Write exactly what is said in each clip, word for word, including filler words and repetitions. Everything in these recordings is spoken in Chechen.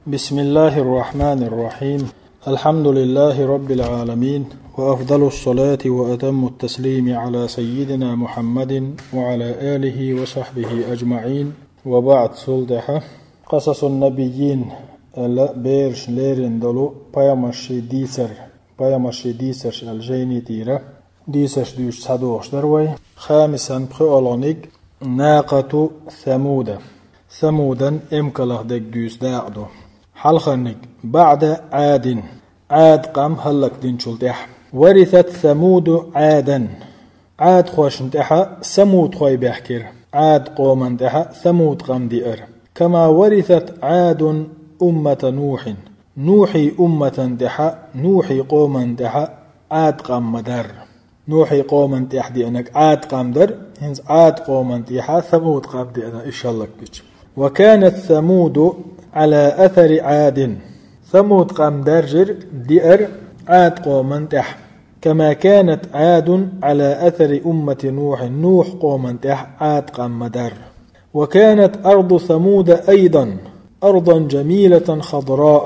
بسم الله الرحمن الرحيم. الحمد لله رب العالمين، وأفضل الصلاة وأتم التسليم على سيدنا محمد وعلى آله وصحبه أجمعين. وبعد، цул тӀаьхьа قصص النبيين, аьлла, бераш лерина долу пайхамарший дийцар, пайхамарший дийцарш аьлла жайни тӀера дийцарш дуьйцуш схьадогӀуш дара вай. خامسا, пхоьалгӀаниг, ناقة ثمود. Самудан эмкалах дерг дуьйцу дакъа ду. Хьалхарниг, بعد عاد. Ӏад къам хӀаллакдинчул тӀаьхьа. ورثت ثمود عادا. Ӏадхошна тӀаьхьа самудхой баьхкира. Ӏад къоман тӀаьхьа самуд къам деара. كما ورثت عاد أمة نوح. Нухьий умматан тӀаьхьа, Нухьий къоман тӀаьхьа Ӏад къам ма дарра. Нухьий къоман тӀаьхьа деанарг Ӏад къам дара, хӀинца Ӏад къоман тӀехьа самуд къам деана, ишшаллакбича. وكانت ثمود على أثر عاد. Самуд къам даьржира, деара Ӏад къоман тӀаьхьа. كما كانت عاد على أثر أمة نوح. Нухь къоман тӀаьхьа Ӏад къам ма дарра. وكانت أرض ثمود أيضا أرضا جميلة خضراء.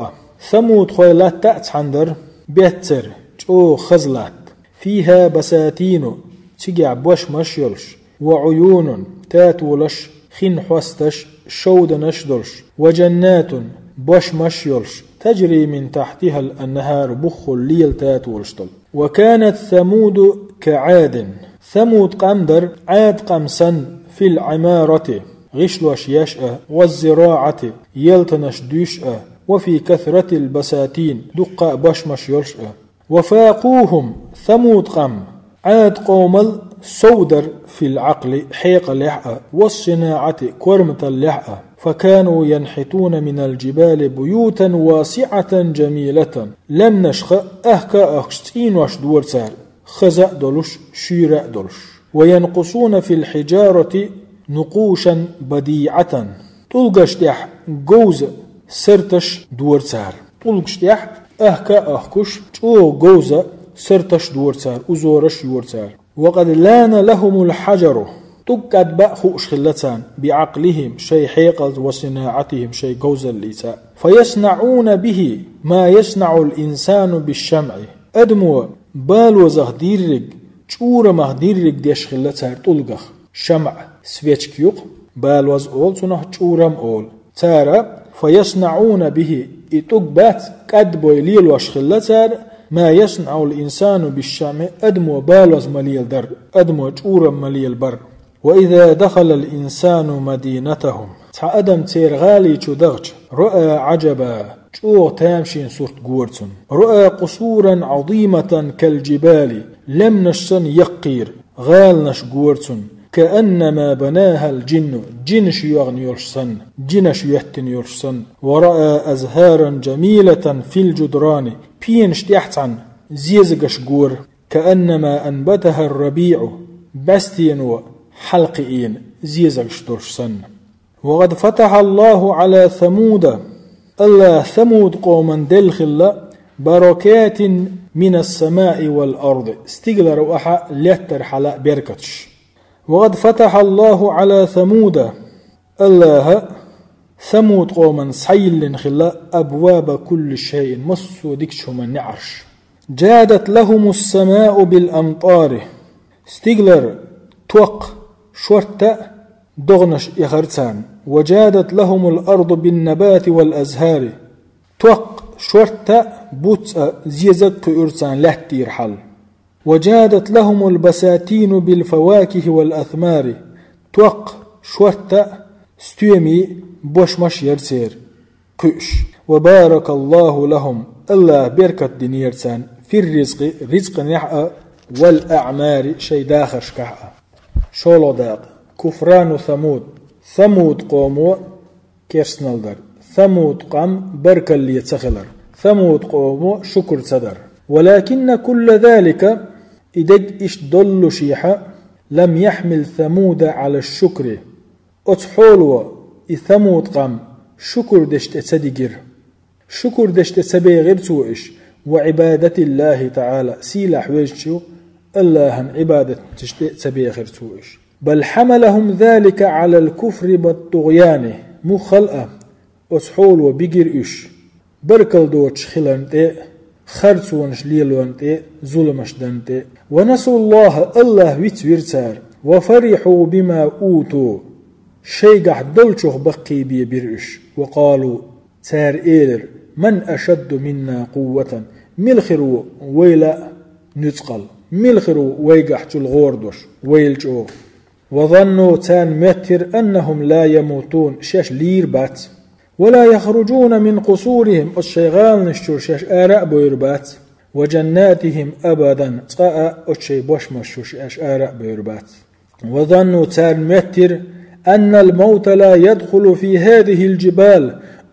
Самудхой латта а цхьаьна дара, беццара, чӀогӀа хаза латта. فيها بساتين, цигахь бошмаш йолуш, وعيون, татолаш, хин хьосташ, шовданаш долуш, وجنات, бошмаш йолуш, تجري من تحتها الأنهار, буххула лела татолаш долу. وكانت ثمود كعاد. Самуд къам дара Ӏад къам санна في العمارة, гӀишлош еш а, والزراعة, елтанаш дуьйш а, وفي كثرة البساتين, дуккха а бошмаш йолуш а. وفاقوهم, Самуд къам Ӏад къомал сов дара في العقل, хьекъалехь а, والصناعة, корматаллехь а. فكانوا ينحتون من الجبال بيوتا واسعة جميلة. Лаьмнашха ахка а ахкаш цӀийнош дора цара, хаза а долуш, шуьйра а долуш. وينقصون في الحجارة نقوشا بديعة. ТӀулгаш тӀехь говза сарташ дора цара. ТӀулгаш тӀехь ахка а ахкуш, чӀогӀа говза сарташ дора цара, узораш йора цара. وقد لان لهم الحجر. ТӀулг кӀадбан а хууш хилла царна, بعقلهم, шайн хьекъалца, وصناعتهم, шайн говзаллица. فيصنعون به ما يصنع الإنسان بالشمع. Адамо балозах дирриг, чӀурамах дирриг деш хилла цара тӀулгах. ШамӀ, свечка ю-кх, балоз олу цунах, чӀурам олу. Цара, فيصنعون به, и тӀулг бац, кӀадбой лелош хилла цара, ما يصنع الإنسان بالشمع, адамо балоз ма леладар, адамо чӀурам ма лелабар. وإذا دخل الإنسان مدينتهم. Цхьа адам церан гӀали чу дахча, رأى عجبا, чӀогӀа тамашийна сурт гора цунна. رأى قصورا عظيمة كالجبال, лаьмнаш санна яккхийра гӀаланаш гора цунна. كأنما بناها الجن, джинаш йоьгӀна йолуш санна, джинаш йоьттина йолуш санна. ورأى أزهارا جميلة في الجدران, пенаш тӀехь цхьана зезагаш гора. كأنما أنبتها الربيع, бӀаьстено хьалакхиийна зезагаш долуш санна. وقد فتح الله على ثمود. АллахӀа Самуд къоман делла хилла بركات من السماء والأرض, стигалара охьа, лаьттара хьала беркаташ. وقد فتح الله على ثمود. АллахӀа Самуд къоман схьайиллина хилла أبواب كل شيء, массо а дикачу хӀуман неӀарш. جادت لهم السماء بالأمطار. Стигалара токх шортта а догӀанаш эхара царна. وجادت لهم الأرض بالنبات والأزهار. Токх шортта а, буц а, зезаг а кхуьура царна лаьттара хьала. وجادت لهم البساتين بالفواكه والأثمار. Токх шортта а, стоьмий а, бошмаш а яра церан кхуьуш. وبارك الله لهم. АллахӀа беркат динера царна في الرزق, рицкъанехь а, والأعمار, шайн дахаршкахь а. ШолгӀа дакъа. كفران ثمود. Самуд къомо керстанал дар. Самуд къам баркалле ца хилар. Самуд къомо шукр ца дар. ولكن كل ذلك, и дерг иштта доллушехь а, لم يحمل ثمود على الشكر. Оцу хьоло и Самуд къам шукр деш тӀе ца дигира. Шукр деш тӀе ца бехира цо уьш, وعبادة الله تعالى, сийлахь везачу АллахӀан Ӏибадатчаш тӀе ца бехира цо уьш. بل حملهم ذلك على الكفر والطغيان. Муххал а, Оцу хьоло бигира уьш, баркалла доцуш хиларна тӀе а, харцонаш лелорна тӀе а, зуламаш дарна тӀе а. «ونسوا الله», АллахӀ вицвира цара, «وفرحوا بما أوتوا», шайгахь долчух баккхийбе бира уьш. «وقالوا», цара элира: «من أشد منا قوة», мила хир ву вайл а нуьцкъала, мила хир ву вайгахь чул гӀора долуш, вайл чӀогӀа. «وظنوا», царна моьттира, «أنهم لا يموتون», шаьш лийр бац. «ولا يخرجون من قصورهم», оцу шайн гӀаланаш чуьра шаьш ара а бевр бац. «وجناتهم أبدا», цкъа а оцу шайн бошмаш чуьра шаьш ара а бевр бац. «وظنوا», царна моьттира, «أن الموت لا يدخل في هذه الجبال»,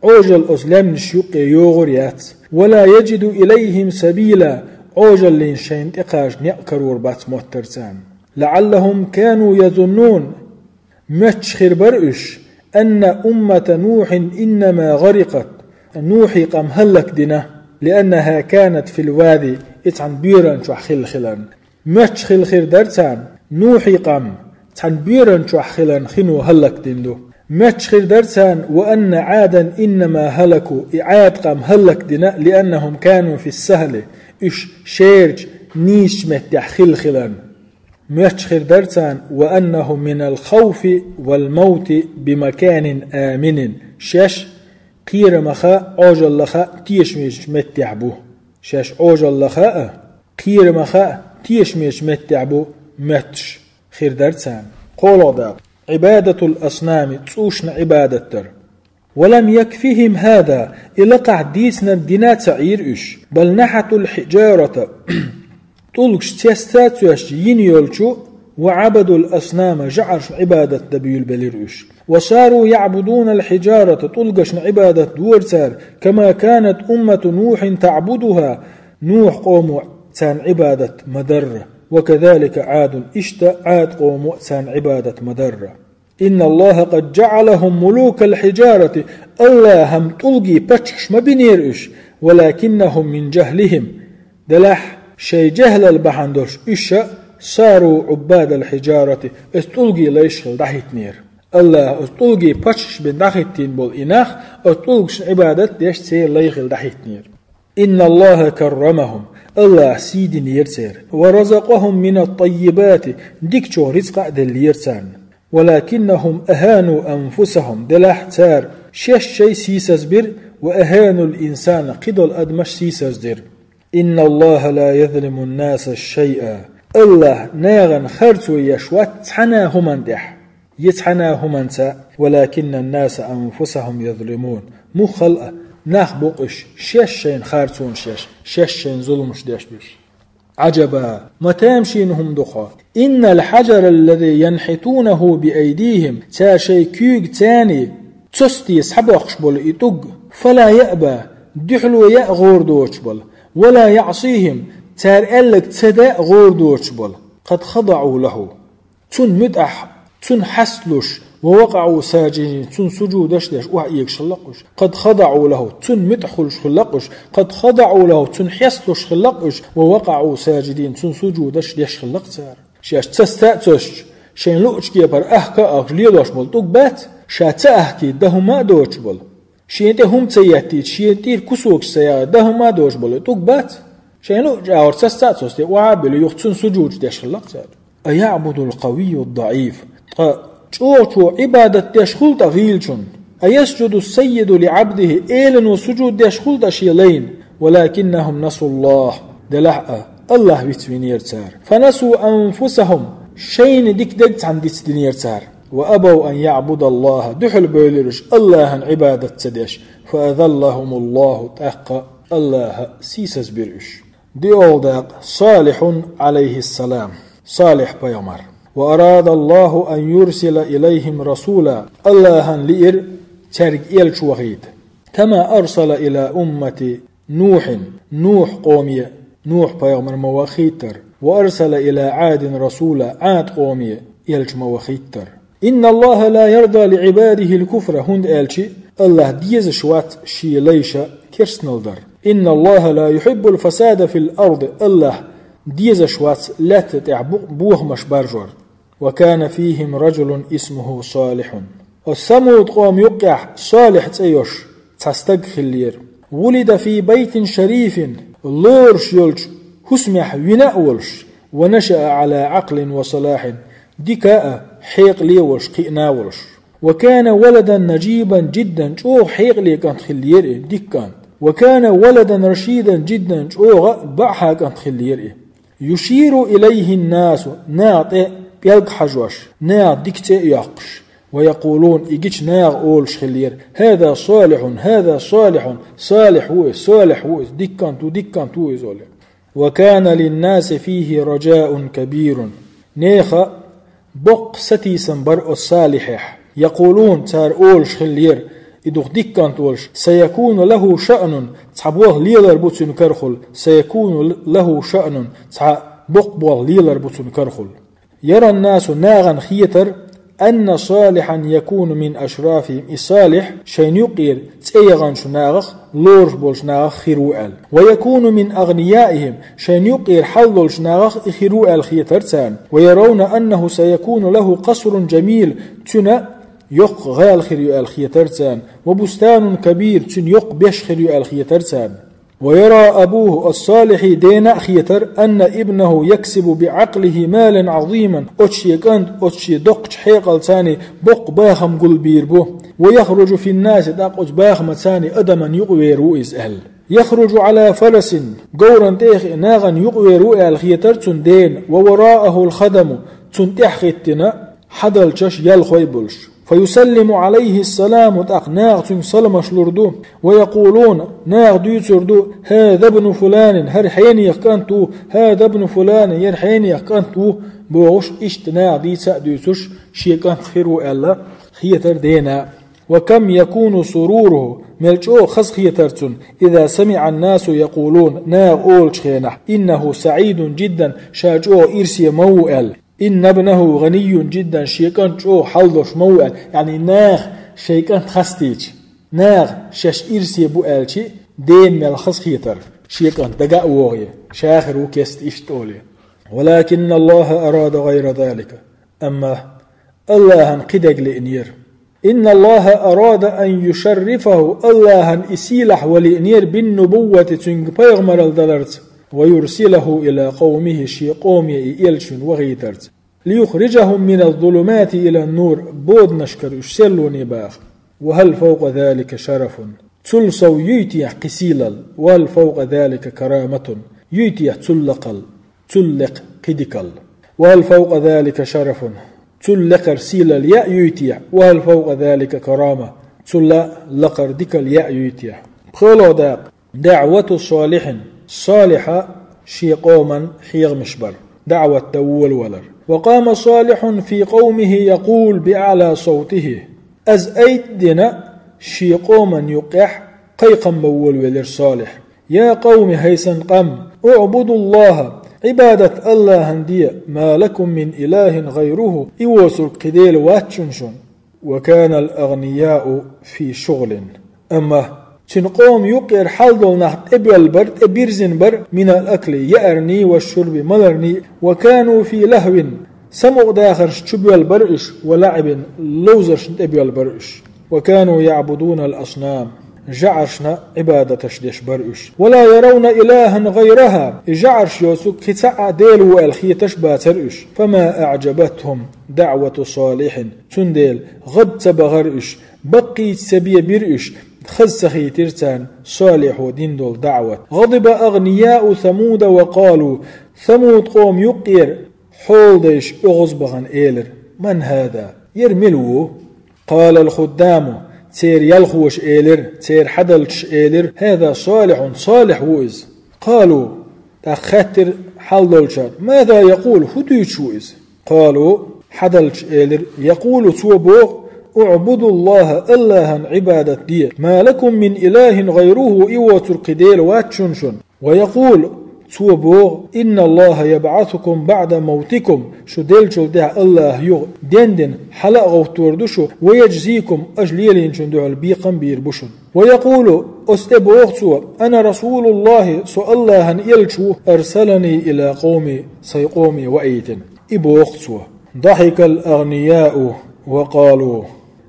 Ӏожалла оцу лаьмнаш юккъе йогӀур яц. «ولا يجد إليهم سبيلا», Ӏожаллина шайна тӀекхача некъ карор бац моьттира царна. «لعلهم كانوا يظنون», моьттуш хир бара уьш, «أن أمة نوح إنما غرقت», Нухьий къам хӀаллакдина, «لأنها كانت في الوادي», и цхьана боьран чохь хилла хиларна. Моьттуш хилла хир дара царна, Нухьий къам цхьана боьран чохь хиларна хино хӀаллакдина ду. Моьттуш хир дара царна, «وأن عادا إنما هلكوا», и Ӏад къам хӀаллакдина, «لأنهم كانوا في السهل», уьш шерачу, нийсачу меттехь хилла хиларна. Моьттуш хир дара царна, «وأنهم من الخوف والموت بمكان آمن», шаьш кхерамаха а, Ӏожаллаха а тешамечу меттехь бу. Шаьш Ӏожаллаха а, кхерамаха а тешамечу меттехь бу моьттуш хир дара царна. КхоалгӀа дакъа. «عبادة الأصنام», цӀушна Ӏибадат дар. «ولم يكفهم هذا», и лакхахь дийцинарг дина а ца Ӏийра уьш. «بل نحتوا الحجارة», тӀулгаш цеста а цоьшча йина йолчу, «وعبدوا الأصنام», жаӀаршна Ӏибадат дан буьйлабелира уьш. «وصاروا يعبدون الحجارة», тӀулгашна Ӏибадат дора цара, «كما كانت أمة نوح تعبدها», Нухь къомо царна Ӏибадат ма-дарра, «وكذلك عاد», иштта Ӏад къомо царна Ӏибадат ма-дарра. «إن الله قد جعلهم ملوك الحجارة», АллахӀа-м тӀулгийн паччахьаш ма бинера уьш, «ولكنهم من جهلهم», делахь шайн жехӀлал бахьана долуш уьш а, «صاروا عباد الحجارة», оцу тӀулгийн лайш хилла дӀахӀиттинера. АллахӀа оцу тӀулгийн паччахьаш бина дӀахӀиттийна болу и нах, оцу тӀулгашна Ӏибадат деш церан лай хилла дӀахӀиттинера. «إن الله كرمهم», АллахӀа сий динера церан, «ورزقهم من الطيبات», дикачух рицкъа а деллера царна. «ولكنهم أهانوا أنفسهم», делахь цара шаьш шайн сийсаз бира, «وأهانوا الإنسان», кхидолу адамаш сийсаз дира. «إن الله لا يظلم الناس شيئا», АллахӀ нахана харцо еш вац цхьана а хӀуманна тӀехь, я цхьана а хӀуманца, «ولكن الناس أنفسهم يظلمون», муххал а нах бу-кх уьш, шаьш шайна харцонаш еш, шаьш шайна зуламаш деш бу уьш. «عجبا», ма тамашийна хӀума ду-кх хьо. «إن الحجر الذي ينحتونه بأيديهم», цара шайн куьйгацаний цосте схьабоккхуш болу и тӀулг, «فلا يأبى», дуьхьало яа гӀора доцуш болу, «ولا يعصيهم», цара аьлларг ца даа гӀора доцуш болу, «قد خضعوا له», цунна муьтӀахь, цунна хьесталуш, «ووقعوا ساجدين», цунна сужудаш а деш охьаэгаш хилла-кх уьш, «قد خضعوا له», цунна муьтӀахь хуьлуш хилла-кх уьш, «قد خضعوا له», цунна хьесталуш хилла-кх уьш, «ووقعوا ساجدين», цунна сужудаш а деш хилла-кх цара. Шаьш цасца а цосчу, шайн луъучу кепара ахка а ахча лелош болу тӀулг бац, ша ца ахкийта дан хӀума а доцуш болу. Шена тӀе хӀума ца еттийта, шена тӀера кусокаш ца яхийта, дан хӀума а доцуш болу тӀулг бац. Шайн луъучу агӀор цасца а цосте охьа а биллина, юха цунна сужудаш деш хилла-кх цара. «أيعبد القوي الضعيف». Ткъа чӀогӀачо Ӏибадат деш хуьлу тӀаккха гӀийлачунна? «أيسجد السيد لعبده», элано сужуд деш хуьлу тӀаккха шен лайна? «ولكنهم نسوا الله», делахь а, АллахӀ вицвинера цара. «فنسوا أنفسهم», шайна дика дерг цхьаьна дицдинера цара. «وأبوا أن يعبدوا الله», дуьхьал бевлира уьш АллахӀан Ӏибадат ца деш. «فأذلهم الله», тӀаккха АллахӀа сийсаз бира уьш. ДиъолгӀа дакъа. «صالح عليه السلام», Салихь пайхамар. «وأراد الله أن يرسل إليهم رسولا», АллахӀана лиира цаьрга элча вахийта. «كما أرسل إلى أمة نوح», Нухь къоме Нухь пайхамар ма вахийтара. «وأرسل إلى عاد رسولا», Ӏад къоме элча ма вахийтара. «إن الله لا يرضى لعباده الكفر», хӀунда аьлча АллахӀа дезаш вац шен лайша керстанал дар. «إن الله لا يحب الفساد في الأرض», АллахӀа дезаш вац лаьтта тӀехь бу-, бохамаш баржор. «وكان فيهم رجل اسمه صالح». Оцу Самуд къоман юккъехь Салихь цӀе йолуш цхьа стаг хиллера. ولد في بيت شريف, лоруш йолчу хӀусамехь вина а волуш, ونشأ على عقل وصلاح, дика а, хьекъале а волуш, кхиъна а волуш. وكان ولدا نجيبا جدا, чӀогӀа хьекъале кӀант хиллера и, дика кӀант. وكان ولدا رشيدا جدا, чӀогӀа а, баьӀха кӀант хиллера и. يشير إليه الناس, наха тӀе пӀелг хьажош, наха дика цӀе а йоккхуш. ويقولون, и гича наха олуш хиллера: هذا صالح، هذا صالح, салихь ву иза, салихь ву иза, дика кӀант ву, дика кӀант ву иза олий. وكان للناس فيه رجاء كبير. Нехан боккха сатийсам бара оцу салихьехь. يقولون, цара олуш хиллера, и дукха дика кӀант волуш: سيكون له شأن, цхьа болх лелар бу цуьнан карахула, سيكون له شأن, цхьа боккха болх лелар бу цуьнан карахула. يرى الناس, нахана хетара, أن صالحا يكون من أشرافهم, и салихь шайна юккъера цӀе яханчу нахах, лоруш болчу нахах хир ву аьлла. ويكون من أغنيائهم, шайна юккъера хьал долчу нахах и хир ву аьлла хетара царна. ويرون أنه سيكون له قصر جميل, цуьнан йоккха гӀала хир ю аьлла хетара царна. وبستان كبير, цуьнан йоккха беш хир ю аьлла хетара царна. ويرى أبوه, оцу салихьан дена а хетара, أن ابنه يكسب بعقله مالا عظيما, оцу шен кӀанта, оцу шен доккхачу хьекъалца боккха бахам гулбийр бу. ويخرج في الناس, тӀаккха оцу бахамца адаман юкъавер ву иза аьлла. يخرج على فرس, говран тӀе а хиъна, нахана юкъавер ву аьлла хетара цуьнан дена. ووراءه الخدم, цунна тӀаьхьахӀиттина хьадалчаш, ялхой а болуш. فيسلم عليه السلام, тӀаккха наха цуьнга саламаш лур ду. ويقولون, наха дуьйцур ду: هذا ابن فلان, хӀара хьенехан кӀант ву, هذا ابن فلان, хӀара хьенехан кӀант ву, бохуш, иштта наха дийца а дуьйцуш, шен кӀант хир ву аьлла хетара дена. وكم يكون سروره, мел чӀогӀа хазахетар цуьнан, إذا سمع الناس يقولون, наха олучу хенахь: إنه سعيد جدا, ша чӀогӀа ирсе ма ву аьлла. إن ابنه غني جدا, шен кӀант чӀогӀа хьал долуш ма ву аьлла, яъни наха шайн кӀант хастийча, наха шаьш ирсе бу аьлча, дена мел хазахетар, шен кӀант дага а вогӀий, ша хир ву кеста иштта олий. ولكن الله أراد غير ذلك. Амма Аллахьан кхидерг лиънера. إن الله أراد أن يشرفه, Аллахьан и сийлахь ван лиънера, بالنبوة, цуьнга пайхамаралла даларца, ويرسله إلى قومه, шен къоме и элча вина вахийтарца, ليخرجهم من الظلمات إلى النور, боданашкара уьш серлоне баха. وهل فوق ذلك شرف؟ Цул сов юй техьа кхин сийлалла? وهل فوق ذلك كرامة؟ Юй техьа цул лакхалла, цул лекха кхин дикалла? وهل فوق ذلك شرف؟ Цул лекхара сийлалла яа юй техьа? وهل فوق ذلك كرامة؟ Цул лакхара дикалла яа юй техьа? ПхоьалгӀа дакъа. دعوة صالح, салихьан шен къоман хьехамаш бар, даӀват дан волавалар. وقام صالح في قومه يقول بأعلى صوته. Аз айдина шен къоман юккъехь кхайкхам бан волавелира салихь: يا قوم, хӀай сан къам, اعبدوا الله, Ӏибадат Аллахьан де, ما لكم من إله غيره, и воцург кхин Дела вац шуна шун. وكان الأغنياء في شغل. Амма цуьнан къоман юккъера хьал долу нах тӀебоьлла бара, тӀебирзина бара, من الأكل, яарний, والشرب, маларний, وكانوا في لهو, самукъадахарш чу боьлла бара уьш, ولعب, ловзаршна тӀебоьлла бара уьш. وكانوا يعبدون الأصنام, жӀарашна Ӏибадаташ деш бара уьш. ولا يرون إلها غيرها, и жӀараш йоцург кхин цхьа а Дела ву аьлла хеташ бацара уьш. فما أعجبتهم دعوة صالح, цундела гӀад ца бахара уьш, баккхийча ца бебира уьш, хаза ца хийтира царна салихьо дина долу даӀват. غضب أغنياء ثمود وقالوا, Самуд къоман юккъера хьолдайша оьгӀаз бахана элира: من هذا؟ ХӀара мила ву? قال الخدام, церан ялхоша элира, церан хьадалчаша элира: هذا صالح, салихь ву иза. قالوا, тӀаккха хаьттира хьал долчара: ماذا يقول, хӀун дуьйцуш ву иза? قالوا, хьадалчаша элира: يقول, цо боху: اعبدوا الله, Аллахьан Ӏибадат де, ما لكم من إله غيره, и воцург кхин Дела вац шуна шун. ويقول, цо боху: إن الله يبعثكم بعد موتكم, шу деллачул тӀаьхьа Аллахьа юха дендина хьала а гӀовттор ду шу, ويجزيكم, аша лелийначун дуьхьал бекхам а бийр бу шуна. ويقول, оцу тӀе боху цо: أنا رسول الله, со Аллахьан элча ву, أرسلني إلى قومي, сайн къоме ваийтина. И боху цо. ضحك الأغنياء وقالوا,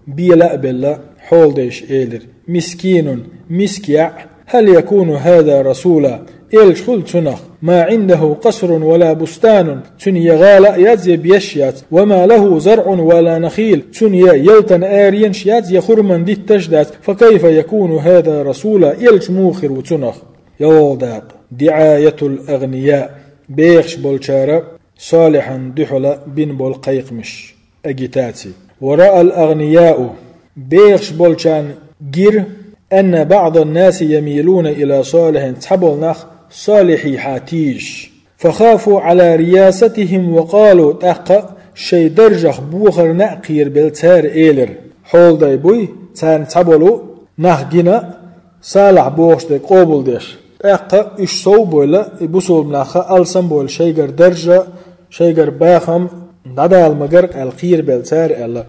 бела а белла, хьолдайша элира: مسكين, миска яӀ, هل يكون هذا رسولا, элча хуьлу цунах, ما عنده قصر ولا بستان, цуьнан я гӀала а яц, я беш яц, وما له زرع ولا نخيل, цуьнан я ялтан аренаш яц, я хурман дитташ дац, فكيف يكون هذا رسولا, элча муха хир ву цунах? Ялдакъ, دعاية الأغنياء, бехаш болчара Салихьан дуьхьала бина болу кхайкхамаш, агитаци. ورأى الأغنياء, бехаш болчарна гира, أن بعض الناس يميلون إلى صالح, цхьаболу нах Салихьехьа тийжаш. فخافوا على رياستهم وقالوا, тӀаккха шайн даржах бохарна а кхерабелла цара элира. Хьолдай буй, царна цхьаболу нах гина, Салихь бохуш дерг къобалдеш. ТӀаккха уьш сов а бевлла, и бусалба нах алсам а бевлла, шайгара дарж а, шайгара бахам дӀадала магар аьлла кхерабелла цара аьлла.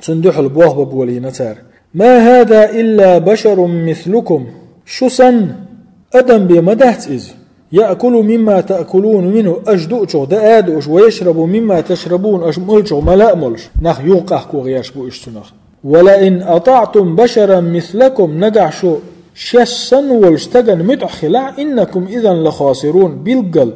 Цунна дуьхьал болх бан болийна цара. ما هذا إلا بشر مثلكم. Шу санна адам бен ма дац иза. يأكل مما تأكلون منه, аша дуучух даа а дууш, ويشرب مما تشربون, аша молчух мала а молуш, нах юхакъахко гӀерташ бу уьш цунах. ولئن أطعتم بشرا مثلكم, нагахь шу шаьш санна волчу стагана муьтӀахь хилахь, إنكم إذا لخاسرون, билггал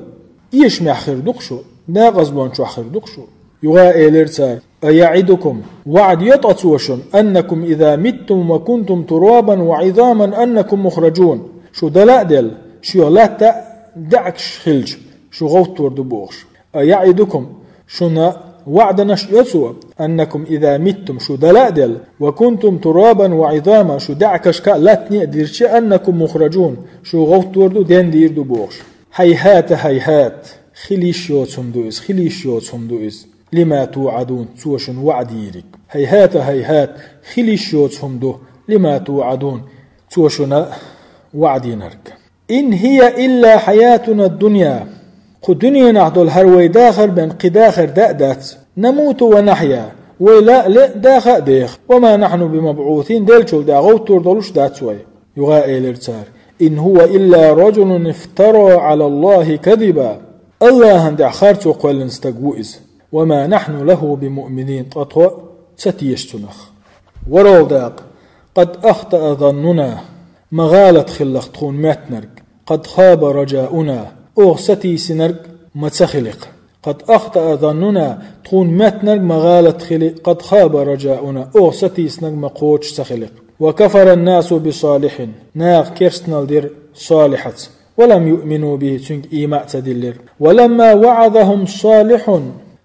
эшамехь хир ду-кх шу, накъазлончохь хир ду-кх шу. Юха элира цара: أيعدكم, ваӀда йо ткъа цо шуна, أنكم إذا متم وكنتم ترابا وعظاما أنكم مخرجون, шу дала а делла, шуьга латта а, даьӀахкаш хилча, шу гӀовттор ду бохуш. أيعدكم, шуна ваӀданаш а йо цо, أنكم إذا متم, шу дала а делла, وكنتم ترابا وعظاما, шу даьӀахкашка а, латтане а дирча, أنكم مخرجون, шу гӀовттор ду, дендийр ду бохуш. هيهات هيهات, хила йиш йоцу хӀума ду иза, хила йиш йоцу хӀума ду иза. لما توعدون, цо шуна ваӀда йийриг. هيهات هيهات, хила йиш йоцу хӀума ду, لما توعدون, цо шуна ваӀда йинарг. إن هي إلا حياتنا الدنيا. Кху дуьненахь долу хӀара вай дахар бен кхин дахар даа дац. نموت ونحيا. Вай лаа а ле, даха а деха. وما نحن بمبعوثين. Деллачул тӀаьхьа гӀовттор долуш дац вай. Юха элира цара: إن هو إلا رجل افترى على الله كذبا. АллахӀан тӀехь харцо кхоьллина стаг ву иза. وما نحن له بمؤمنين. Ткъа тхо ца теша цунах. ВорхӀалгӀа дакъа. قد أخطأ ظننا. Ма гӀалат хилла-кх тхуна моьттинарг. قد خاب رجاؤنا. Оха сатийсинарг ма ца хили-кх. قد أخطأ ظننا. Тхуна моьттинарг ма гӀалат хили, قد خاب رجاؤنا. Оха сатийсинарг ма кхочуш ца хили-кх. وكفر الناس بصالح. Наха керстанал дира Салихьаца. ولم يؤمنوا به, цуьнга ийман а ца диллира. ولما وعظهم صالح,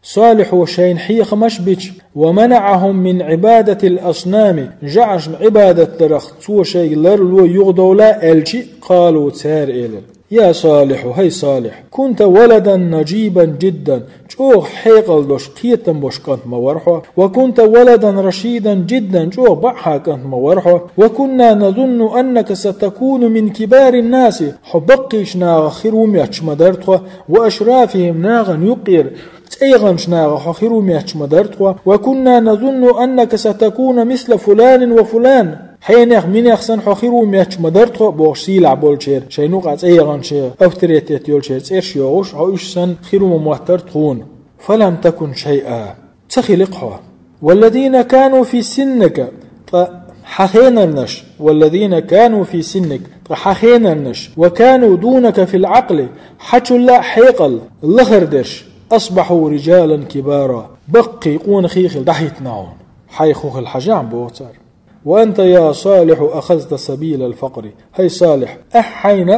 Салихьо шайна хьехамаш бича, ومنعهم من عبادة الأصنام, жӀарашна Ӏибадат дарах цо шайга ларло, юхадовла аьлча, قالوا, цара элира: يا صالح, хӀай Салихь, كنت ولدا نجيبا جدا, чӀогӀа хьекъал долуш, кхетам болуш кӀант ма вара хьо. وكنت ولدا رشيدا جدا, чӀогӀа бакъахьа кӀант ма вара хьо. وكنا نظن أنك ستكون من كبار الناس, хьо баккхийчу нахах хир ву моьттуш ма дара тхо. وأشرافهم, нахана юккъера цӀе яханчу нахах хьо хир ву моьттуш ма дара тхо. وكنا نظن أنك ستكون مثل فلان وفلان. Хьенех, минех санна хьо хир ву моьттуш ма дара тхо, бохуш, сийлахь болчеран, шайн юкъахь цӀе яханчеран, авторитет йолчеран цӀераш йохуш, хьо уьш санна хир ву ма моттара тхуна. فلم تكن شيئا. Ца хили-кх хьо. والذين كانوا في سنك, ткъа хьан хенарнаш, والذين كانوا في سنك, ткъа хьан хенарнаш, وكانوا دونك في العقل, хьачул а хьекъал лахара дерш, أصبحوا رجالا كبارا, баккхий къонахий хила дӀахӀиттина хьуна. Хьайх хӀун хила хьажахьа, боху цара. وأنت يا صالح أخذت سبيل الفقر. ХӀай Салихь, ахь хьайна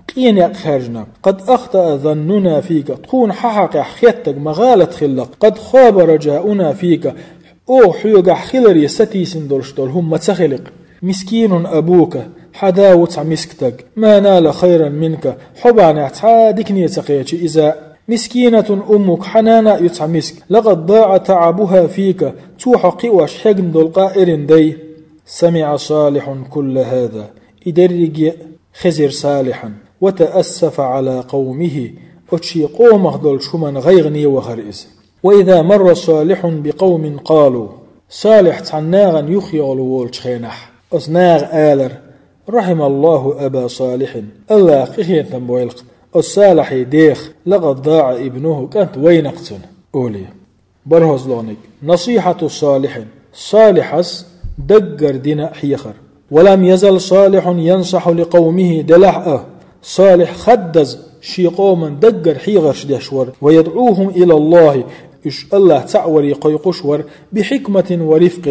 къен некъ хаьржина. قد أخطأ ظننا فيك. Тхуна хьан хьокъехь хеттарг ма гӀалат хилла-кх. قد خاب رجاؤنا فيك. Оха хьоьгахь хиларе сатийсина долуш долу хӀума ма ца хили-кх. مسكين أبوك. Хьан да ву цхьа миска стаг. ما نال خيرا منك. Хьо бахьанехь цхьа а дикане ца кхечи иза. مسكينة أمك, хьан нана а ю цхьа миска. لقد ضاع تعبها فيك, цо хьо кхиош хьегна долу къа эрна дай. سمع صالح كل هذا, и дерриге а хезира Салихьан. وتأسف على قومه, оцу шен къомах долчу хӀуманна гӀайгӀане вахара иза. وإذا مر صالح بقوم قالوا, Салихь цхьана нахана юххехула волчу хенахь, оцу наха алара: رحم الله أبا صالح, АллахӀа къинхетам бойла-кх оцу Салихьан дех, لقد ضاع ابنه, кӀант вайна-кх цуьнан, олий. БархӀазлагӀниг. نصيحة صالح. Салихьас даггара дина хьехар. ولم يزل صالح ينصح لقومه, делахь а, Салихь хаддаза шен къоман даггара хьехарш деш вара, ويدعوهم إلى الله, уьш АллахӀ цхьаъ варе кхойкхуш вара, بحكمة ورفق,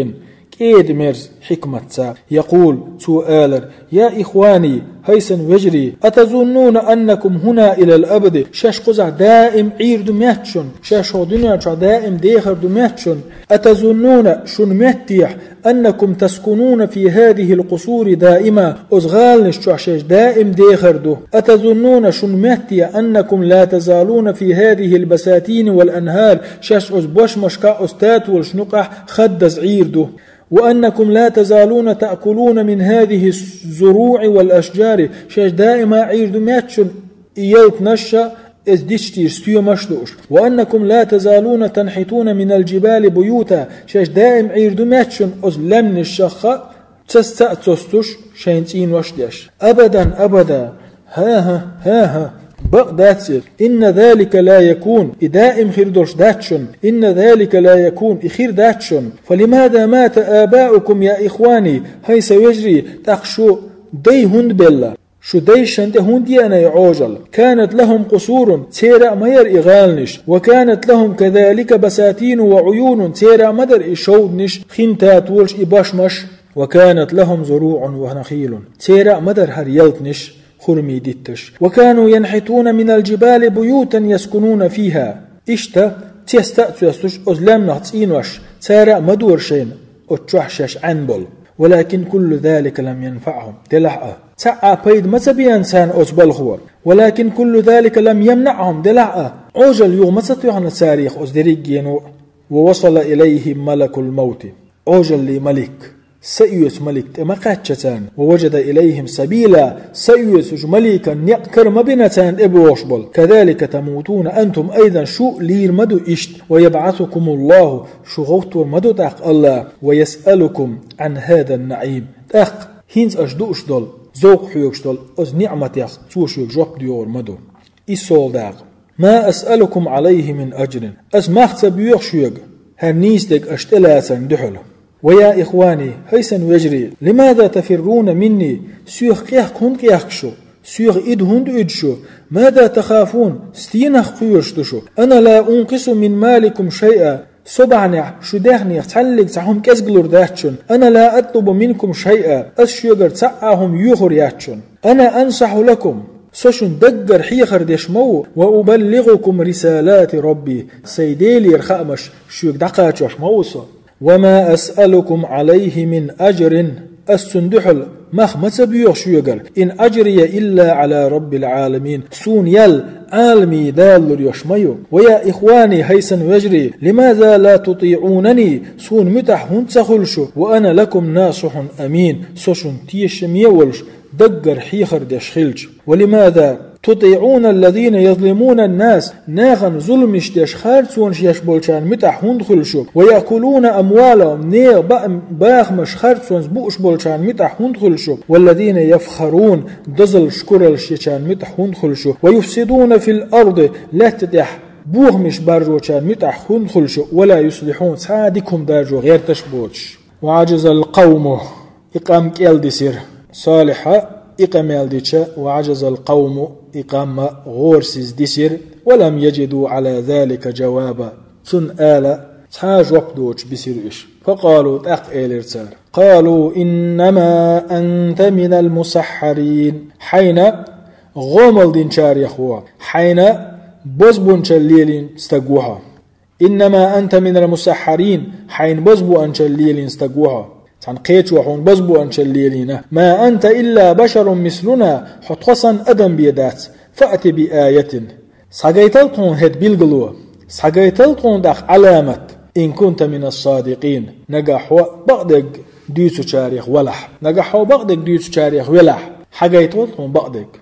кӀеда-мерза хьикматца. يقول, цо алар: يا إخواني, хӀай сан вежарий, أتظنون أنكم هنا إلى الأبد, шаьш кхузахь даим Ӏийр ду моьтту шуна, шаьш хӀокху дуьнен чохь даим дехар ду моьтту шуна? أتظنون, шуна моьтту техьа, أنكم تسكنون في هذه القصور دائما, оцу гӀаланаш чохь шаьш даим дехар ду? أتظنون, шуна моьтту техьа, أنكم لا تزالون في هذه البساتين والأنهار, шаьш оцу бошмашкахь, оцу татолчу нукъахь хаддаза Ӏийр ду? وأنكم لا تزالون تأكلون من هذه الزروع والأشجار, шаьш даима Ӏийр ду моьтту шуна и ялтанаш а, иза дичтийра стоьмаш а дууш? وأنكم لا تزالون تنحتون من الجبال بيوتا, шаьш даим Ӏийр ду моьтту шуна оцу лаьмнашах а цаца а ца цостуш шайн цӀийнош а деш? أبدا, أبدا. ХӀан-хӀа, хӀан-хӀа. Бакъ дац иза. إن ذلك لا يكون, и даим хир долуш дац шуна. إن ذلك لا يكون, и хир дац шуна. فلماذا مات آباؤكم يا إخواني, хӀай сан вежарий, тӀаккха шун дай хӀунда белла? Шун дайшна тӀе хӀунда еана и Ӏожалла? كانت لهم قصور, церан а ма яра и гӀаланаш. وكانت لهم كذلك بساتين وعيون, церан а ма дара и шовданаш, хин татолаш, и бошмаш. وكانت لهم زروع ونخيل, церан а ма дара хӀара ялтанаш, хурмийн дитташ. وكانوا ينحتون من الجبال بيوتا يسكنون فيها. Иштта, цеста а цоьстуш, оцу лаьмнах цӀийнош, цара а ма дора шайна оцу чохь шаьш Ӏаьнна болу. ولكن كل ذلك لم ينفعهم, делахь а, цхьа а пайда ма ца беана царна оцу балхо. ولكن كل ذلك لم يمنعهم, делахь а, Ӏожалла юха ма ца тоьхна царех оцу дерригено. ووصل إليهم ملك الموت, Ӏожаллин малик, са оьцу малик тӀе ма кхаьчна царна. ووجد إليهم سبيلا, са оьцучу маликан некъ кара ма бина царна тӀебогӀуш болу. كذلك تموتون أنتم أيضا, шу а лийр ма ду иштта. ويبعثكم الله, шу гӀовттор ма ду тӀаккха АллахӀа. ويسألكم عن هذا النعيم, тӀаккха хӀинца аша дууш долу, зовкх хьоьгуш долу оцу ниӀматех цо шуьга жоп доьхур ма ду. ИссолгӀа дакъа. ما أسألكم عليه من أجر, ас мах ца боьху шуьга хӀара нийса дерг аша тӀелацарна дуьхьал. ويا إخواني, хӀай сан вежарий, لماذا تفرون مني, соьх къехка хӀунда къехка шу? Соьх ида хӀунда уьду шу? ماذا تخافون, стенах кхоьруш ду шу? أنا لا أنقص من مالكم شيئا, со бахьанехь шун даьхнех цхьаьнниг цхьа хӀума кӀезгалур дац шуна. أنا لا أطلب منكم شيئا, ас шуьгара цхьа а хӀума йоьхур яц шуна. أنا أنصح لكم, со шуна даггара хьехар деш ма ву. وأبلغكم رسالات ربي, сайн Делера хаамаш шуьга дӀакхачош ма ву со. وما أسألكم عليه من أجر, ас цунна дуьхьал мах ма ца боьху шуьгара. إن أجري إلا على رب العالمين, суна ял Ӏаламийн Дала лур йолуш ма ю. ويا إخواني, хӀай сан вежарий, لماذا لا تطيعونني, суна муьтӀахь хӀунда ца хуьлу шу? وأنا لكم ناصح أمين, со шуна тешаме а волуш, даггара хьехар деш хилча. ولماذا تطيعون الذين يظلمون الناس, нахана зуламаш деш харцонаш еш болчарна муьтӀахь хӀунда хуьлу шу? ويأكلون أموالهم, нехан ба-, бахамаш харцонца бууш болчарна муьтӀахь хӀунда хуьлу шу? والذين يفخرون, дозаллаш, кураллаш ечарна муьтӀахь хӀунда хуьлу шу? ويفسدون في الأرض, лаьтта тӀехь бохамаш баржочарна муьтӀахь хӀунда хуьлу шу? ولا يصلحون, цхьа а дика хӀума даржо гӀерташ а боцуш. وعجز القوم, и къам кӀел дисира. Салихьа и къамел дича, وعجز القوم, и къам гӀорасиз дисира, ولم يجدوا على ذلك جوابا, цунна ала цхьа а жоп доцуш бисира уьш. فقالوا, тӀаккха элира цара: قالوا إنما أنت من المسحرين, хьайна гӀомал динчарех ву хьо, хьайна бозбунчалла лелийна стаг ву хьо. إنما أنت من المسحرين, хьайна бозбуанчалла лелийна стаг ву хьо. Цхьана кхечо хьуна бозбуанчалла лелийна. ما أنت إلا بشر مثلنا, хьо тхо санна адам бен дац. فأت بآية, схьагайтал тхуна хӀета билгало, схьагайтал тхуна тӀаккха Ӏаламат. إن كنت من الصادقين, нагахь хьо бакъдерг дуьйцучарех валахь. Нагахь хьо бакъдерг дуьйцучарех велахь, схьагайтал тхуна бакъдерг.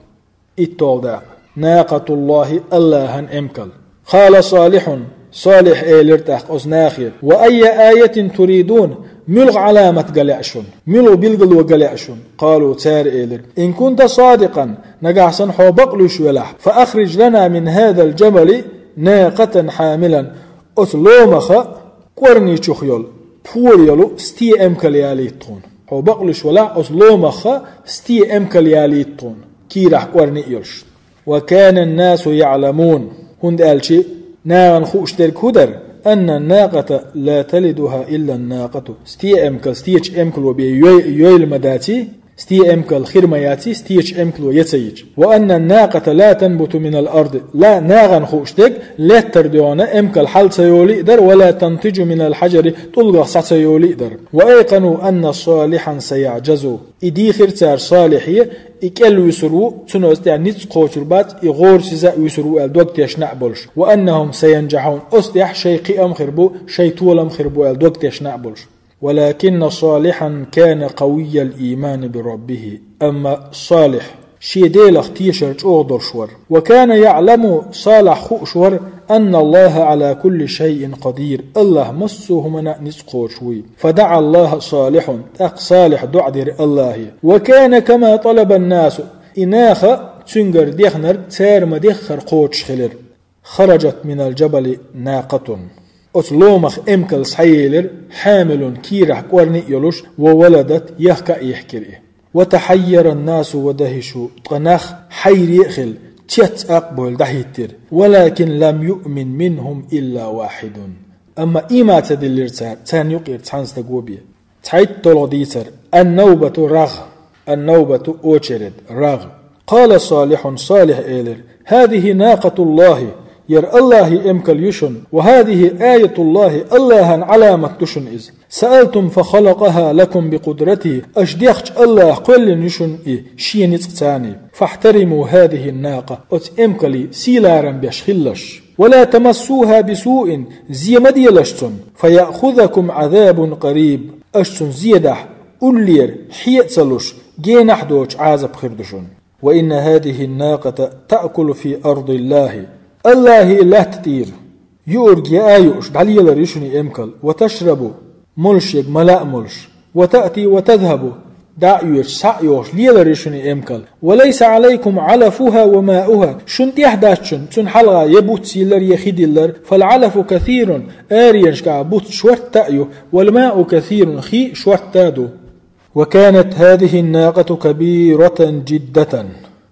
ИтталгӀа дакъа. ناقة الله, АллахӀан эмкал. قال صالح, Салихь элира тӀаккха оцу нахе: وأي آية تريدون, муьлха Ӏаламат ган лаьа шуна? Муьлха билгало ган лаьа шуна? قالوا, цара элира: إن كنت صادقا, нагахь санна хьо бакълуьйш велахь, فأخرج لنا من هذا الجبل ناقة حاملا, оцу ломаха кӀорни чух йолу, пора йолу стен эмкал ялийта тхуна. Хьо бакълуш валахь, оцу ломах сте эмкал ялийта тхуна, кийрахь кӀорни а йолуш. وكان الناس يعلمون. ХӀунда аьлча нахана хууш дерг хӀун дара? أن الناقة لا تلدها إلا الناقة. Сте эмкал стечу эмкало бен йой-, йойла ма даций, сте эмкал хир ма яций, стечу эмкало я ца йича. وأن الناقة لا تنبت من الأرض. Ла нахана хууш дерг лаьттара дуьхьал эмкал хьала ца йолий а дара, ولا تنتج من الحجر, тӀулгах схьа ца йолий а дара. وأيقنوا أن صالحا سيعجز. И дийхира цара Салихье, и кӀел вуьсур ву, цунна оцу тӀехь ницкъ кхочур бац, и гӀорасиза а вуьсур ву аьлла дог тешна а болуш. وأنهم سينجحون, оцу тӀехь шайн кхиам хир бу, шайн толам хир бу аьлла дог тешна а болуш. ولكن صالحا كان قوي الإيمان بربه. Амма Салихь шен Делах тешар чӀогӀа долуш вара. وكان يعلم, Салихь хууш вара, أن الله على كل شيء قدير, АллахӀ массо а хӀуманна а ницкъ кхочуш вуй. فدعا الله صالح, тӀаккха Салихь дуӀа дира АллахӀе. وكان كما طلب الناس, и наха цуьнгара дехнарг цара ма-деххара кхочуш хилира. خرجت من الجبل ناقة. Оцу ломах эмкал схьаелира, حامل, кийрахь кӀорни а йолуш, وولدت, яхка а йихкира и. وتحير الناس ودهشوا, ткъа нах хьайре а хилла, цец а бевлла дӀахӀиттира. ولكن لم يؤمن منهم إلا واحد. Амма ийман ца диллира цара, царна юкъера цхьана стаго бен. ЦхьайтталгӀа дийцар: النوبة, рагӀ. النوبة, очередь, рагӀ. قال صالح, Салихь элира: هذه ناقة الله, яра АллахӀан эмкал ю шуна, وهذه آية الله, АллахӀан Ӏаламат ду шуна иза. سألتم فخلقها لكم بقدرته, аша дехча АллахӀа кхоьллина ю шуна и, шен ницкъаца. فاحترموا هذه الناقة, оцу эмкалан сий-ларам беш хилалаш. ولا تمسوها بسوء, зе ма делаш цунна. فيأخذكم عذاب قريب, аша цунна зе дахь, уллера, хье а ца луш, генахь а доцуш Ӏазап хир ду шуна. وإن هذه الناقة تأكل في أرض الله. АллахӀан лаьтта тӀера юург яа а юуш, дӀалелар ю шуна и эмкал. وتشرب, молуш ерг мала а молуш. وتأتي وتذهب, дӀа а оьшуш, схьа а йогӀуш, лелар ю шуна и эмкал. وليس عليكم علفها وماؤها, шуна тӀехь дац шуна цунна хьалха я буц йиллар, я хи диллар. فالعلف كثير, аренашкахь буц шортта а ю, والماء كثير, хи шортта а ду. وكانت هذه الناقة كبيرة جدة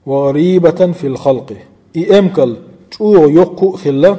وغريبة في الخلق. И эмкал чӀогӀа йоккха а хилла,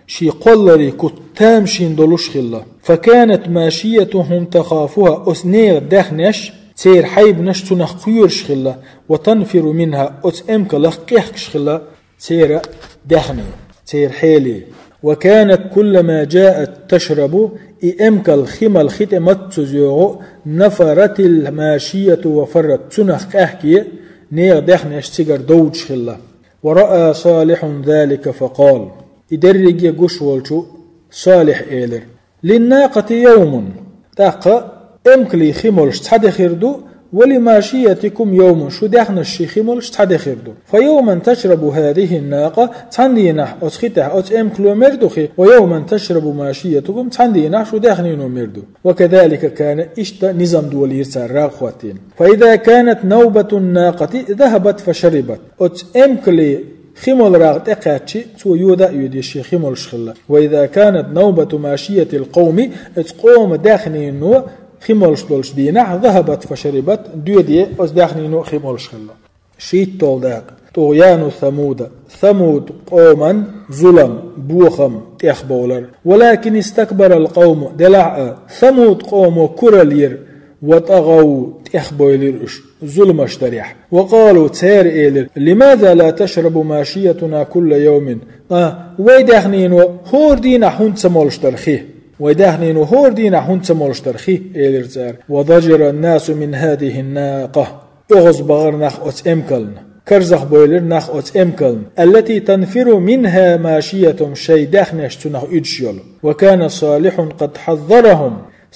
шен кхолларан куц тамашийна долуш хилла. فكانت ماشيتهم تخافها, оцу нехан даьхнеш, церан хьайбанаш цунах кхоьруш хилла, وتنفر منها, оцу эмкалах къехкаш хилла церан даьхни, церан хьели. وكانت كلما جاءت تشرب, и эмкал хи мала хи тӀе маццаза йогӀу, نفرت الماشية وفرت, цунах къаьхке, нехан даьхнеш цигара довдуш хилла. ورأى صالح ذلك فقال, и дерриге гуш волчу Салихь элира: للناقة يوم, тӀаккха эмкалан хи молуш цхьа де хир ду, ولماشيتكم يوم, шун даьхнашший хи молуш цхьа де хир ду. فيوما تشرب هذه الناقة, цхьана дийнахь оцу хи тӀехь оцу эмкало мер ду хи, ويوما تشرب ماشيتكم, цхьана дийнахь шун даьхнино мер ду. وكذلك كان, иштта низам долийра цара рагӀ хӀоттийна. فإذا كانت نوبة الناقة ذهبت فشربت. Оцу эмкалан хи мола рагӀ тӀекхаьччи, цо йода а йоьдий, шен хи молуш хилла. وإذا كانت نوبة ماشية القوم, оцу къоман даьхнино хи молуш долчу дийнахь, ذهبت فشربت, доьдий, оцу даьхнино хи молуш хилла. ШийтталгӀа дакъа. طغيان ثمود. Самуд къоман зулам, бохам тӀехбовлар. ولكن استكبر القوم, делахь а, Самуд къомо куралла йира, وطغوا, тӀехбовлийра уьш, зуламаш дарехь. وقالوا, цара элира: لماذا لا تشرب ماشيتنا كل يوم؟ А, вай даьхнино хӀора дийнахь хӀунда ца молуш дара хи? Вай даьхнино хӀора дийнахь хӀунда ца молуш дара хи? элира цара. وضجر الناس من هذه الناقة. ОьгӀаз бахара нах оцу эмкална. Карзахбовлира нах оцу эмкална. التي تنفر منها ماشيتهم, шайн даьхнеш цунах уьдуш йолу. وكان صالح قد حذرهم.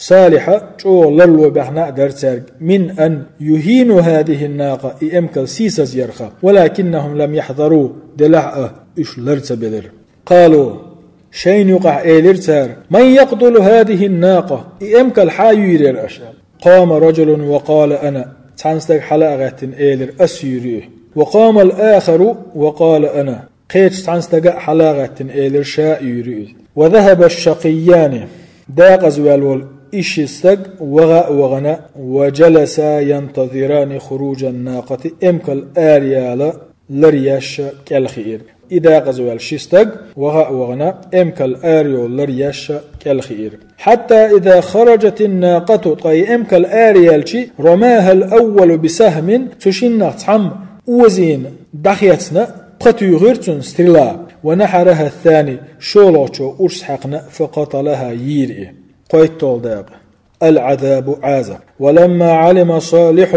Салихьа чӀогӀа ларло баьхна а дара цаьрга: من أن يهينوا هذه الناقة, и эмкал сийсазъярх. ولكنهم لم يحذروا, делахь а, уьш лар ца белира. قالوا, шайна юкъахь элира цара: من يقتل هذه الناقة, и эмкал хьан юьйр яра аша? قام رجل وقال: أنا. Цхьана стага хьала а гӀаьттина элира: ас юьйр ю и. وقام الآخر وقال: أنا. Кхечу цхьана стага а хьала а гӀаьттина элира: ша а юьйр ю иза. وذهب الشقيان. Декъаза ваьлла волу И ши стаг ваха а вахана, وجلسا ينتظران خروج الناقة, эмкал араяла ларъеш кӀел хиира. И дакъазваьлла ши стаг ваха а вахана, эмкал арайола ларъеш кӀел хиира. حتى إذا خرجت الناقة, ткъа и эмкал араяьлча, رماها الأول بسهم, цу шиннах цхьамма озийна дӀахецна, пха туьйхира цунна стрела, ونحرها الثاني, шолгӀачо урс хьаькхна, فقتلها, йийра и. КхойтталгӀа дакъа. العذاب, Ӏазап. ولما علم صالح,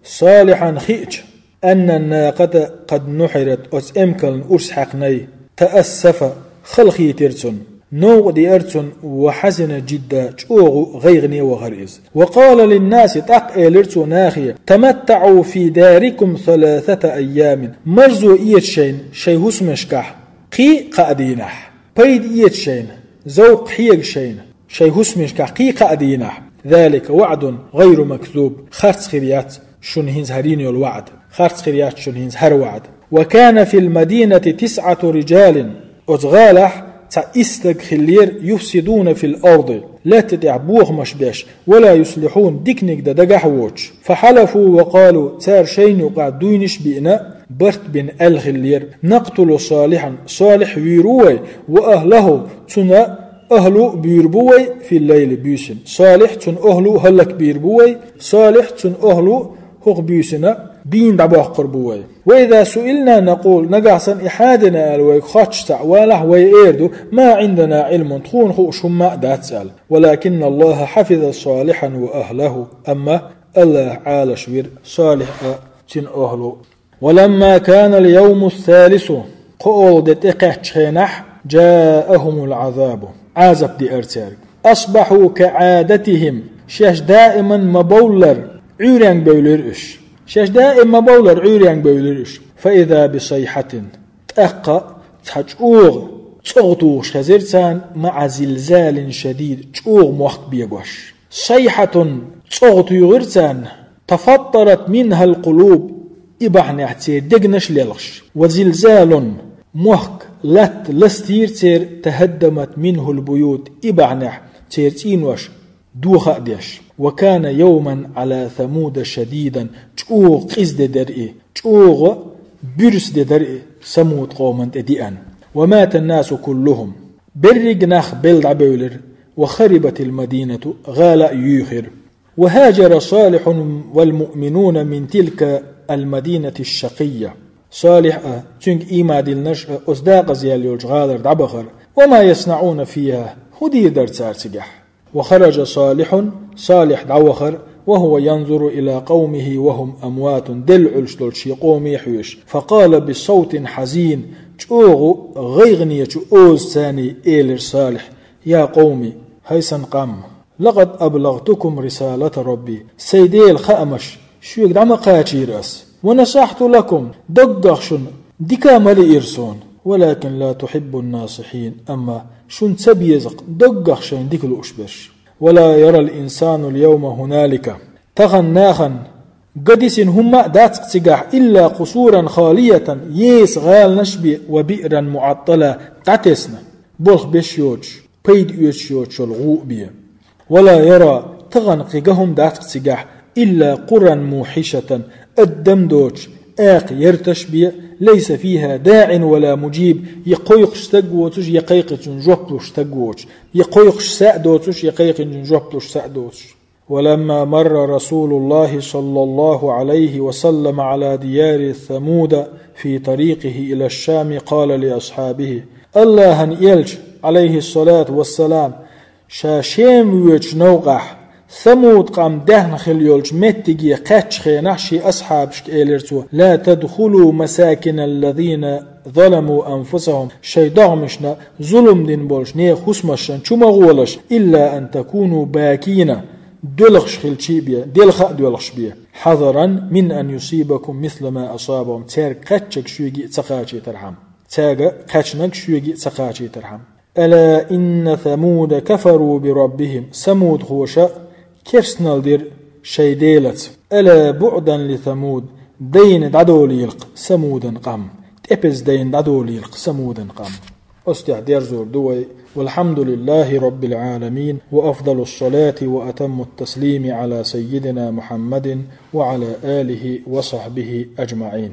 Салихьана хиъча, أن الناقة قد نحرت, оцу эмкална урс хьаькхнай, تأسف, халахетира цунна, новкъа деара цунна, وحزن جدا, чӀогӀа гӀайгӀане вахара иза. وقال للناس, тӀаккха элира цо нахе: تمتعوا في داركم ثلاثة أيام, марзо эца шайна шайн хӀусамашкахь кхин а кхаа дийнахь, пайда эца шайна, зовкх хьега шайна шайн хӀусамашкахь кхин а кхаа дийнахь. ذلك وعد غير مكذوب, харц хир яц шуна хӀинца хӀара йина йолу ваӀда, харц хир яц шуна хӀинца хӀара ваӀда. وكان في المدينة تسعة رجال, оцу гӀалахь цхьа исс стаг хиллера, يفسدون في الأرض, лаьтта тӀехь бохамаш беш, ولا يصلحون, диканиг дан дагахь а воцуш. فحلفوا وقالوا, цара шайна юкъахь дуйнаш а биъна, барт бина аьлла хиллера: نقتل صالحا, Салихь вийр ву вай, وأهله, цуьнан ахӀлу а буьйр бу вай, في الليل, буьйсина. Салихь, цуьнан ахӀлу а хӀаллакбийр бу вай, Салихь, цуьнан ахӀлу а хӀокху буьйсина бийна дӀабоккхур бу вай. وإذا سئلنا نقول, нагахь санна и хьан дина аьлла вайга хоттуш цхьаъ валахь, вай эр ду: ما عندنا علم, тхуна хууш хӀумма а дац аьлла. ولكن الله حفظ صالحا وأهله, амма АллахӀа Ӏалаш вира Салихь а, цуьнан ахӀлу а. ولما كان اليوم الثالث, кхоалгӀа де тӀекхаьччу хенахь, جاءهم العذاب, Ӏазап деара цаьрга. أصبحوا كعادتهم, шаьш даиман ма-бовллара, Ӏуьйренга бевлира уьш. Шаьш даим ма-бовллара, Ӏуьйренга бевлира уьш. فإذا بصيحة, тӀаккха цхьа чӀогӀа цӀогӀа тухуш хезира царна, مع زلزال شديد, чӀогӀа мохк бегош. صيحة, цӀогӀа туьйхира царна, تفطرت منها القلوب, и бахьанехь церан дегнаш а лелхаш. وزلزال, мохк, латта ластийра церан, تهدمت منه البيوت, и бахьанехь церан цӀенош доха а деш. وكان يوما على ثمود شديدا, чӀогӀа къиза де дара и, чӀогӀа буьрса де дара и Самуд къоман тӀе деана. ومات الناس كلهم, берриг а нах белла дӀабевлира, وخربت المدينة, гӀала а юьйхира. وهاجر صالح والمؤمنون من تلك المدينة الشقية. Салихь а, цуьнга ийман диллинарш а оцу дакъаза яьлла йолчу гӀалара дӀабахара. وما يصنعون فيها, хӀун дийр дара цара цигахь? وخرج صالح, Салихь дӀавахара, وهو ينظر إلى قومه وهم أموات, делла Ӏуьллуш долчу шен къоме а хьоьжуш. فقال بصوت حزين, чӀогӀа гӀайгӀанечу озаца элира Салихь: يا قوم, хӀай сан къам! لقد أبلغتكم رسالة ربي, сайн Делан хаамаш шуьга дӀа ма кхачийра ас. ونصحت لكم, даггах шуна дика а ма лиира суна. ولكن لا تحبوا الناصحين, амма шуна ца беза-кх даггах шайна дика лууш берш. ولا يرى الإنسان اليوم هنالك, тахана нахана ган дисина хӀумма а дац-кх цигахь, إلا قصورا خالية, еса гӀаланаш бен, وبئرا معطلة, дӀатесна, болх беш йоцуш, пайда оьцуш йоцуш йолу гӀу а бен. ولا يرى, тахана кхин ган хӀума дац-кх цигахь, إلا قرى موحشة, адам доцуш, акха ярташ бен, ليس فيها داع ولا مجيب, я кхойкхуш стаг воцуш, я кхайкхинчунна жоп луш стаг воцуш, я кхойкхуш са а доцуш, я кхайкхинчунна жоп луш са а доцуш. ولما مر رسول الله صلى الله عليه وسلم على ديار ثمود في طريقه إلى الشام قال لأصحابه, АллахӀан элча, عليه الصلاة والسلام, ша Шем воьдучу новкъахь, Самуд къам даьхна хилла йолчу меттиге кхаьччу хенахь, шен асхьабашка элира цо: لا تدخلوا مساكن الذين ظلموا أنفسهم, шайн догӀмашна зулам дина болчу нехан хӀусамашна чу ма гӀолаш, إلا أن تكونوا باكين, доьлхуш хилча а бен, делха а доьлхуш бен, حذرا من أن يصيبكم مثل ما أصابهم, цаьрга кхаьчнарг шуьга а ца кхачийтархьама. Цаьрга кхаьчнарг шуьга а ца кхачийтархьама. ألا إن ثمود كفروا بربهم, самудхоша керстанал дира шайн Делаца. ألا بعدا لثمود, дайна дӀадолийла-кх Самудан къам, тӀепаза дайна дӀадолийла-кх Самудан къам. Ас тӀехь дерзор ду вай. والحمد لله رب العالمين، وأفضل الصلاة وأتم التسليم على سيدنا محمد وعلى آله وصحبه أجمعين.